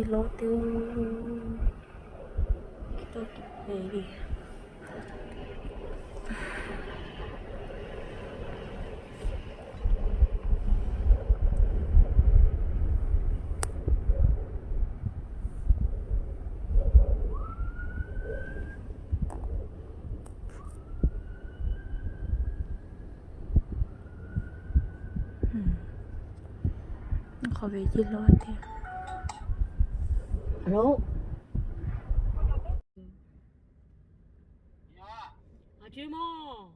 Tij laug twb tau tus pem li. Qhov pem tij laug tiag. Alo. Tsis muaj.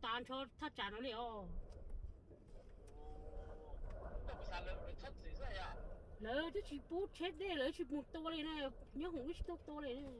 Tas nrho thaj tsam no li os. Lawv twb tsis pub tsheb dej, lawv tsis mus tua li na, nyob hoom twb tsis tau tua li na.